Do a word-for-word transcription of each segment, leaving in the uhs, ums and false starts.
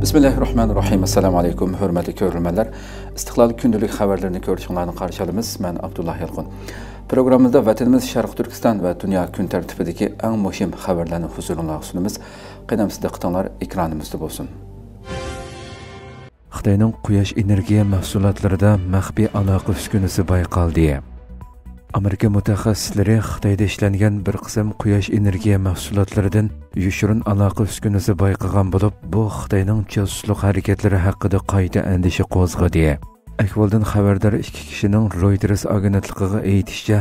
بىسمىللاھىررەھمانىررەھىم. ئەسسالامۇ ئەلەيكۇم، ھۆرمەتلىك كۆرۈرمەنلەر. ئىستىقلال كۈندىلىك خەۋەرلىرىنى كۆرۈشۈڭلارنى قارشى ئالىمىز. مەن ئابدۇللا يالقۇن. پروگراممىمىزدا ۋەتىنىمىز شەرقىي تۈركىستان ۋە دۇنيا كۈن تەرتىپىدىكى ئەڭ مۇھىم خەۋەرلەرنى ھۇزۇرۇڭلارغا سۇنىمىز. قېنى ئەمىسە دىققىتىڭلار ئېكرانىمىزدا بولسۇن. خىتاينىڭ قۇياش ئېنېرگىيە مەھسۇلاتلىرىدا مەخپىي ئالاقە ئۈسكۈنىسى بايقالدى. ئامېرىكا مۇتەخەسسىسلىرى خىتايدا ئىشلەنگەن بىر قىسىم قۇياش ئېنېرگىيە مەھسۇلاتلىرىدىن يوشۇرۇن ئالاقە ئۈسكۈنىسى بايقىغان بولۇپ، بۇ خىتاينىڭ جاسۇسلۇق ھەرىكەتلىرى ھەققىدە قايتا ئەندىشە قوزغىدى. ئەھۋالدىن خەۋەردار ئىككى كىشىنىڭ رويتېرس ئاگېنتلىقىغا ئېيتىشىچە،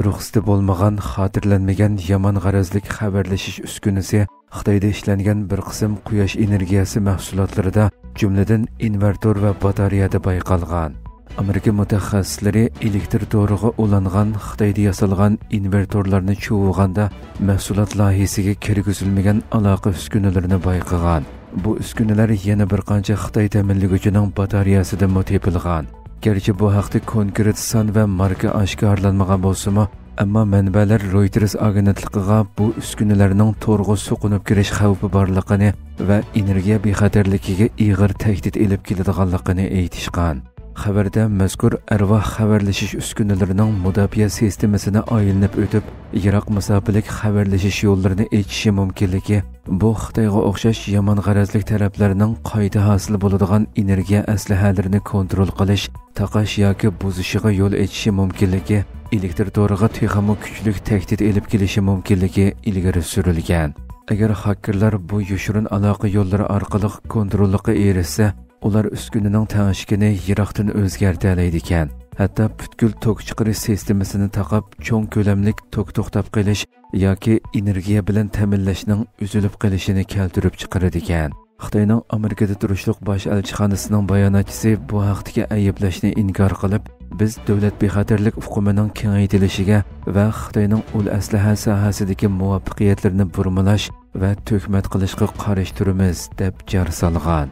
رۇخسىتى بولمىغان، خاتىرىلەنمىگەن يامان غەرەزلىك خەۋەرلىشىش ئۈسكۈنىسى خىتايدا ئىشلەنگەن بىر قىسىم قۇياش ئېنېرگىيەسى مەھسۇلاتلىرىدا، جۈملىدىن ئىنۋېرتور ۋە باتارېيەدە بايقالغان. ئامېرىكا مۇتەخەسسىسلىرى ئېلېكتر تورىغا ئۇلانغان خىتايدا ياسالغان ئىنۋېرتورلارنى چۇۋۇغاندا، مەھسۇلات لايىھىسىگە كىرگۈزۈلمىگەن ئالاقە ئۈسكۈنىلىرىنى بايقىغان. بۇ ئۈسكۈنىلەر يەنە بىر قانچە خىتاي تەمىنلىگۈچىنىڭ باتارېيەسىدىنمۇ تېپىلغان. گەرچە بۇ ھەقتە كونكرېت سان ۋە ماركا ئاشكارىلانمىغان بولسىمۇ، ئەمما مەنبەلەر رويتېرس ئاگېنتلىقىغا بۇ ئۈسكۈنىلەرنىڭ تورغا سوقۇنۇپ كىرىش خەۋپى بارلىقىنى ۋە ئېنېرگىيە بىخەتەرلىكىگە ئېغىر تەھدىت ئېلىپ كېلىدىغانلىقىنى ئېيتىشقان. خەۋەردە مەزكۇر ئەرۋاھ خەۋەرلىشىش ئۈسكۈنىلىرىنىڭ مۇداپىئە سىستېمىسىنى ئايلىنىپ ئۆتۈپ، يىراق مۇساپىلىك خەۋەرلىشىش يوللىرىنى ئېچىشى مۇمكىنلىكى، بۇ خىتايغا ئوخشاش يامان غەرەزلىك تەرەپلەرنىڭ قايتا ھاسىل بولىدىغان ئېنېرگىيە ئەسلىھەلىرىنى كونترول قىلىش، تاقاش ياكى بۇزۇشىغا يول ئېچىشى مۇمكىنلىكى، ئېلېكتر تورىغا تېخىمۇ كۈچلۈك تەھدىت ئېلىپ كېلىشى مۇمكىنلىكى ئىلگىرى سۈرۈلگەن. ئەگەر خاككېرلار بۇ يوشۇرۇن ئالاقە يوللىرى ئارقىلىق كونتروللۇققا ئېرىشسە، ئۇلار ئۈسكۈنىنىڭ تەڭشىكىنى يىراقتىن ئۆزگەرتەلەيدىكەن. ھەتتا پۈتكۈل توك چىقىرىش سىستېمىسىنى تاقاپ، چوڭ كۆلەملىك توك توختاپ قېلىش ياكى ئېنېرگىيە بىلەن تەمىنلەشنىڭ ئۈزۈلۈپ قېلىشىنى كەلتۈرۈپ چىقىرىدىكەن. خىتاينىڭ ئامېرىكىدا تۇرۇشلۇق باش ئەلچىخانىسىنىڭ باياناتچىسى بۇ ھەقتىكى ئەيىبلەشنى ئىنكار قىلىپ، بىز دۆلەت بىخەتەرلىك ئۇقۇمىنىڭ كېڭەيتىلىشىگە ۋە خىتاينىڭ ئۇل ئەسلىھە ساھەسىدىكى مۇۋەپپەقىيەتلىرىنى بۇرمىلاش ۋە تۆھمەت قىلىشقا قارشى تۇرىمىز، دەپ جار سالغان.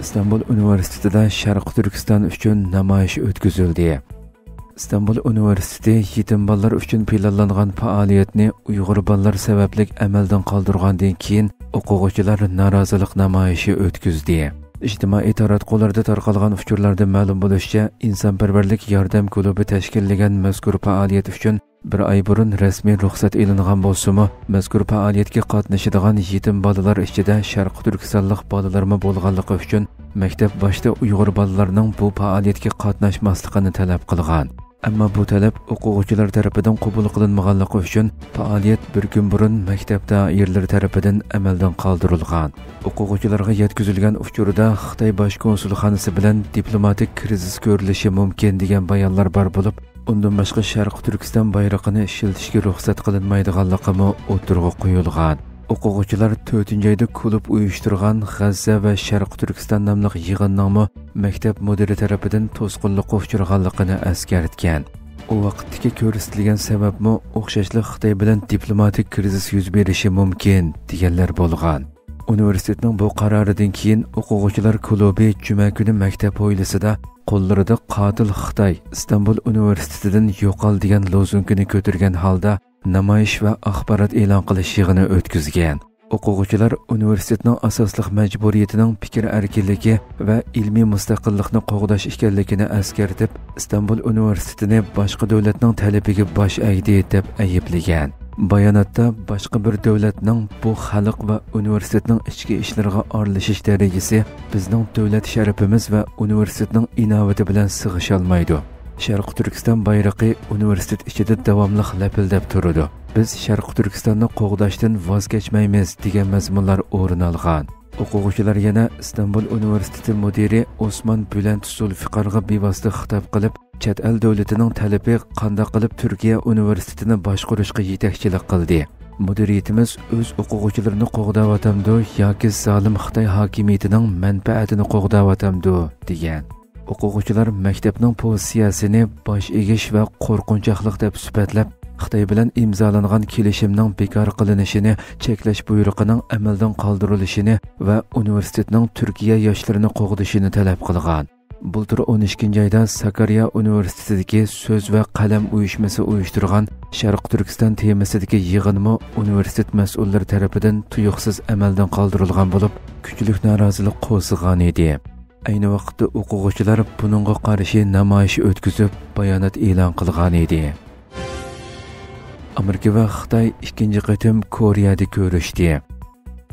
ئىستانبۇل ئۇنىۋېرسىتېتىدا شەرقىي تۈركىستان ئۈچۈن نامايىش ئۆتكۈزۈلدى. ئىستانبۇل ئۇنىۋېرسىتېتى يېتىم بالىلار ئۈچۈن پىلانلانغان پائالىيەتنى ئۇيغۇر بالىلار سەۋەبلىك ئەمەلدىن قالدۇرغاندىن كېيىن، ئوقۇغۇچىلار نارازىلىق نامايىشى ئۆتكۈزدى. ئىجتىمائىي تاراتقۇلاردا تارقالغان ئۇچۇرلاردا مەلۇم بولۇشىچە، ئىنسانپەرۋەرلىك ياردەم كۇلۇبى تەشكىللىگەن مەزكۇر پائالىيەت ئۈچۈن بىر ئاي بۇرۇن رەسمىي رۇخسەت ئېلىنغان بولسىمۇ، مەزكۇر پائالىيەتكە قاتنىشىدىغان يېتىم بالىلار ئىچىدە شەرقىي تۈركىستانلىق بالىلارمۇ بولغانلىقى ئۈچۈن، مەكتەپ باشتا ئۇيغۇر بالىلارنىڭ بۇ پائالىيەتكە قاتناشماسلىقىنى تەلەپ قىلغان. ئەمما بۇ تەلەپ ئوقۇغۇچىلار تەرىپىدىن قوبۇل قىلىنمىغانلىقى ئۈچۈن، پائالىيەت بىر كۈن بۇرۇن مەكتەپ دائىرىلىرى تەرىپىدىن ئەمەلدىن قالدۇرۇلغان. ئوقۇغۇچىلارغا يەتكۈزۈلگەن ئۇچۇردا خىتاي باش كونسۇلخانىسى بىلەن دىپلوماتىك كىرىزىس كۆرۈلۈشى مۇمكىن دېگەن بايانلار بار بولۇپ، ئۇندىن باشقا شەرقىي تۈركىستان بايرىقىنى ئىشلىتىشكە رۇخسەت قىلىنمايدىغانلىقىمۇ ئوتتۇرىغا قويۇلغان. ئوقۇغۇچىلار تۆتىنچى ئايدا كۇلۇب ئۇيۇشتۇرغان غەززە ۋە شەرقىي تۈركىستان ناملىق يىغىننىڭمۇ مەكتەپ مۇدىرى تەرىپىدىن توسقۇنلۇققا ئۇچرىغانلىقىنى ئەسكەرتكەن. ئۇ ۋاقىتتىكى كۆرسىتىلگەن سەۋەبمۇ ئوخشاشلا خىتاي بىلەن دىپلوماتىك كىرىزىس يۈز بېرىشى مۇمكىن، دېگەنلەر بولغان. ئۇنىۋېرسىتېتنىڭ بۇ قارارىدىن كېيىن، ئوقۇغۇچىلار كۇلۇبى جۈمە كۈنى مەكتەپ ھويلىسىدا قوللىرىدا «قاتىل خىتاي، ئىستانبۇل ئۇنىۋېرسىتېتىدىن يوقال» دېگەن لوزۇنكىنى كۆتۈرگەن ھالدا نامايىش ۋە ئاخبارات ئېلان قىلىش يىغىنى ئۆتكۈزگەن. ئوقۇغۇچىلار ئۇنىۋېرسىتېتنىڭ ئاساسلىق مەجبۇرىيىتىنىڭ پىكىر ئەركىنلىكى ۋە ئىلمىي مۇستەقىللىقنى قوغداش ئىكەنلىكىنى ئەسكەرتىپ، ئىستانبۇل ئۇنىۋېرسىتېتىنى باشقا دۆلەتنىڭ تەلىپىگە باش ئەگدى، دەپ ئەيىبلىگەن. باياناتتا باشقا بىر دۆلەتنىڭ بۇ خەلق ۋە ئۇنىۋېرسىتېتنىڭ ئىچكى ئىشلىرىغا ئارىلىشىش دەرىجىسى بىزنىڭ دۆلەت شەرىپىمىز ۋە ئۇنىۋېرسىتېتنىڭ ئىناۋىتى بىلەن سىغىشالمايدۇ. شەرقىي تۈركىستان بايرىقى ئۇنىۋېرسىتېت ئىچىدە داۋاملىق لەپىلدەپ تۇرىدۇ. «بىز شەرقىي تۈركىستاننى قوغداشتىن ۋاز كەچمەيمىز» دېگەن مەزمۇنلار ئورۇن ئالغان. ئوقۇغۇچىلار يەنە ئىستانبۇل ئۇنىۋېرسىتېتى مۇدىرى ئوسمان بۈلەنت زۇلفىقارغا بىۋاسىتە خىتاب قىلىپ، چەت ئەل دۆلىتىنىڭ تەلىپى قانداق قىلىپ تۈركىيە ئۇنىۋېرسىتېتىنى باشقۇرۇشقا يېتەكچىلىك قىلدى؟ مۇدىرىيىتىمىز ئۆز ئوقۇغۇچىلىرىنى قوغداۋاتامدۇ ياكى زالىم خىتاي ھاكىمىيىتىنىڭ مەنپەئەتىنى قوغداۋاتامدۇ؟ دېگەن. ئوقۇغۇچىلار مەكتەپنىڭ پوزىتسىيەسىنى باش ئېگىش ۋە قورقۇنچاقلىق دەپ سۈپەتلەپ، خىتاي بىلەن ئىمزالانغان كېلىشىمنىڭ بىكار قىلىنىشىنى، چەكلەش بۇيرۇقىنىڭ ئەمەلدىن قالدۇرۇلۇشىنى ۋە ئۇنىۋېرسىتېتنىڭ تۈركىيە ياشلىرىنى قوغدىشىنى تەلەپ قىلغان. بۇلتۇر ئون ئىككىنچى ئايدا ساكاريا ئۇنىۋېرسىتېتىدىكى سۆز ۋە قەلەم ئۇيۇشمىسى ئۇيۇشتۇرغان شەرقىي تۈركىستان تېمىسىدىكى يىغىنمۇ ئۇنىۋېرسىتېت مەسئۇللىرى تەرىپىدىن تۇيۇقسىز ئەمەلدىن قالدۇرۇلغان بولۇپ، كۈچلۈك نارازىلىق قوزغىغان ئىدى. ئەينى ۋاقىتتا ئوقۇغۇچىلار بۇنىڭغا قارشى نامايىش ئۆتكۈزۈپ، بايانات ئېلان قىلغان ئىدى. ئامېرىكا ۋە خىتاي ئىككىنچى قېتىم كورېيەدە كۆرۈشتى.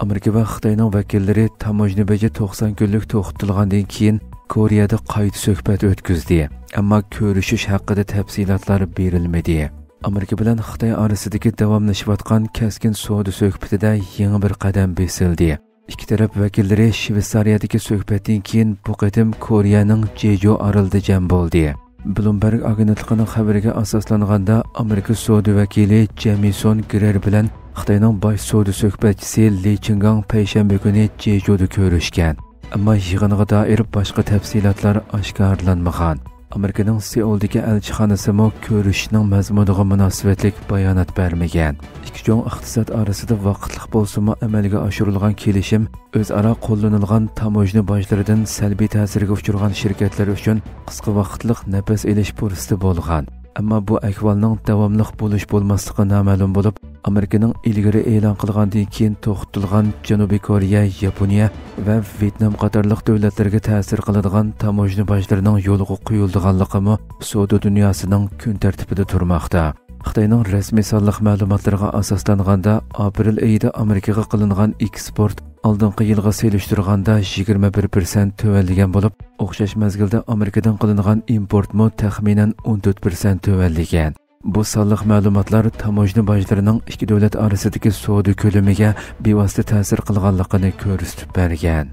ئامېرىكا ۋە خىتاينىڭ ۋەكىللىرى تاموژنا بېجى توقسان كۈنلۈك توختىتىلغاندىن كېيىن، كورېيەدە قايتا سۆھبەت ئۆتكۈزدى. ئەمما كۆرۈشۈش ھەققىدە تەپسىلاتلار بېرىلمىدى. ئامېرىكا بىلەن خىتاي ئارىسىدىكى داۋاملىشىۋاتقان كەسكىن سودا سۆھبىتىدە يېڭى بىر قەدەم بېسىلدى. ئىككى تەرەپ ۋەكىللىرى شۋېتسارىيەدىكى سۆھبەتتىن كېيىن بۇ قېتىم كورېيەنىڭ جېجۇ ئارىلىدا جەم بولدى. بلومبېرگ ئاگېنتلىقىنىڭ خەۋىرىگە ئاساسلانغاندا، ئامېرىكا سودا ۋەكىلى جېمىسون گرېر بىلەن خىتاينىڭ باش سودا سۆھبەتچىسى لى چىڭگاڭ پەيشەنبە كۈنى جېجۇدا كۆرۈشكەن. ئەمما يىغىنغا دائىر باشقا تەپسىلاتلار ئاشكارىلانمىغان. ئامېرىكىنىڭ سېئۇلدىكى ئەلچىخانىسىمۇ كۆرۈشۈشنىڭ مەزمۇنىغا مۇناسىۋەتلىك بايانات بەرمىگەن. ئىككى چوڭ ئىقتىساد ئارىسىدا ۋاقىتلىق بولسىمۇ ئەمەلگە ئاشۇرۇلغان كېلىشىم ئۆزئارا قوللىنىلغان تاموژنا باجلىرىدىن سەلبىي تەسىرگە ئۇچرىغان شىركەتلەر ئۈچۈن قىسقا ۋاقىتلىق نەپەس ئېلىش پۇرسىتى بولغان. ئەمما بۇ ئەھۋالنىڭ داۋاملىق بولۇش بولماسلىقى نامەلۇم بولۇپ، ئامېرىكىنىڭ ئىلگىرى ئېلان قىلغاندىن كېيىن توختىتىلغان جەنۇبىي كورېيە، ياپونىيە ۋە ۋيېتنام قاتارلىق دۆلەتلەرگە تەسىر قىلىدىغان تاموژنا باجلىرىنىڭ يولغا قويۇلىدىغانلىقىمۇ سودا دۇنياسىنىڭ كۈن تەرتىپىدە تۇرماقتا. خىتاينىڭ رەسمىي سانلىق مەلۇماتلىرىغا ئاساسلانغاندا، ئاپرېل ئېيىدا ئامېرىكىغا قىلىنغان ئېكسپورت ئالدىنقى يىلغا سېلىشتۇرغاندا يىگىرمە بىر پىرسەنت تۆۋەنلىگەن بولۇپ، ئوخشاش مەزگىلدە ئامېرىكىدىن قىلىنغان ئىمپورتمۇ تەخمىنەن ئون تۆت پىرسەنت تۆۋەنلىگەن. بۇ سانلىق مەلۇماتلار تاموژنا باجلىرىنىڭ ئىككى دۆلەت ئارىسىدىكى سودا كۆلىمىگە بىۋاسىتە تەسىر قىلغانلىقىنى كۆرسىتىپ بەرگەن.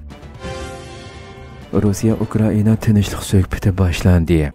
روسىيە ئۇكرائىنا تىنچلىق سۆھبىتى باشلاندى.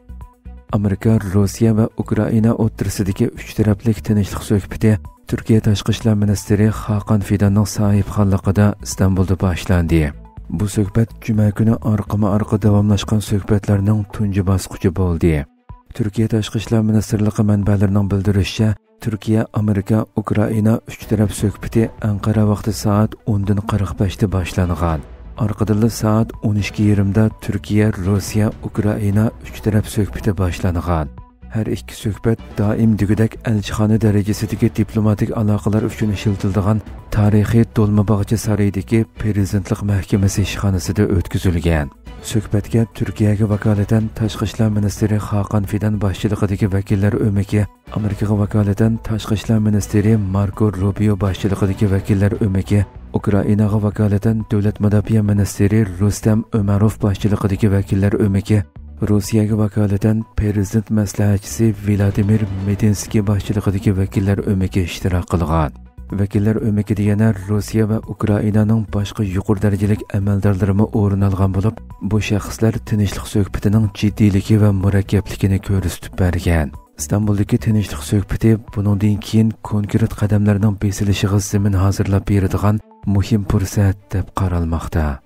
ئامېرىكا، روسىيە ۋە ئۇكرائىنا ئوتتۇرىسىدىكى ئۈچ تەرەپلىك تىنچلىق سۆھبىتى تۈركىيە تاشقى ئىشلار مىنىستىرى خاقان فىداننىڭ ساھىبخانلىقىدا ئىستانبۇلدا باشلاندى. بۇ سۆھبەت جۈمە كۈنى ئارقىمۇ ئارقا داۋاملاشقان سۆھبەتلەرنىڭ تۇنجى باسقۇچى بولدى. تۈركىيە تاشقى ئىشلار مىنىستىرلىقى مەنبەلىرىنىڭ بىلدۈرۈشىچە، تۈركىيە، ئامېرىكا، ئۇكرائىنا ئۈچ تەرەپ سۆھبىتى ئەنقەرە ۋاقتى سائەت ئوندىن قىرىق بەشتە باشلانغان. ئارقىدىنلا سائەت ئون ئىككى يېرىمدا تۈركىيە، روسىيە، ئۇكرائىنا ئۈچ تەرەپ سۆھبىتى باشلانغان. ھەر ئىككى سۆھبەت دائىم دېگۈدەك ئەلچىخانا دەرىجىسىدىكى دىپلوماتىك ئالاقىلار ئۈچۈن ئىشلىتىلىدىغان تارىخىي دولماباغچە سارىيىدىكى پىرېزىدېنتلىق مەھكىمىسى ئىشخانىسىدا ئۆتكۈزۈلگەن. سۆھبەتكە تۈركىيەگە ۋاكالىتەن تاشقى ئىشلار مىنىستىرى خاقان فىدان باشچىلىقىدىكى ۋەكىللەر ئۆمىكى، ئامېرىكىغا ۋاكالىتەن تاشقى ئىشلار مىنىستىرى ماركو روبىيو باشچىلىقىدىكى ۋەكىللەر ئۆمىكى، ئۇكرائىناغا ۋاكالىتەن دۆلەت مۇداپىئە مىنىستىرى رۇستەم ئۆمەروف باشچىلىقىدىكى ۋەكىللەر ئۆمىكى، روسىيەگە ۋاكالىتەن پىرېزىدېنت مەسلىھەتچىسى ۋلادىمىر مېدىنسكىي باشچىلىقىدىكى ۋەكىللەر ئۆمىكى ئىشتىراك قىلغان. ۋەكىللەر ئۆمىكىدە يەنە روسىيە ۋە ئۇكرائىنانىڭ باشقا يۇقىرى دەرىجىلىك ئەمەلدارلىرىمۇ ئورۇن ئالغان بولۇپ، بۇ شەخسلەر تىنچلىق سۆھبىتىنىڭ جىددىيلىكى ۋە مۇرەككەپلىكىنى كۆرسىتىپ بەرگەن. ئىستانبۇلدىكى تىنچلىق سۆھبىتى بۇنىڭدىن كېيىن كونكرېت قەدەملەرنىڭ بېسىلىشىغا زېمىن ھازىرلاپ بېرىدىغان مۇھىم پۇرسەت دەپ قارالماقتا.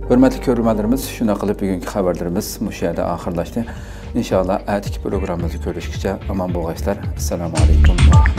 ھۆرمەتلىك كۆرۈرمەنلىرىمىز، شۇنداق قىلىپ بۈگۈنكى خەۋەرلىرىمىز مۇشۇ يەردە ئاخىرلاشتى. ئىنشائاللا، ئەتىكى پروگراممىمىزدا كۆرۈشكىچە ئامان بولغايسىلەر. ئەسسالامۇ ئەلەيكۇم.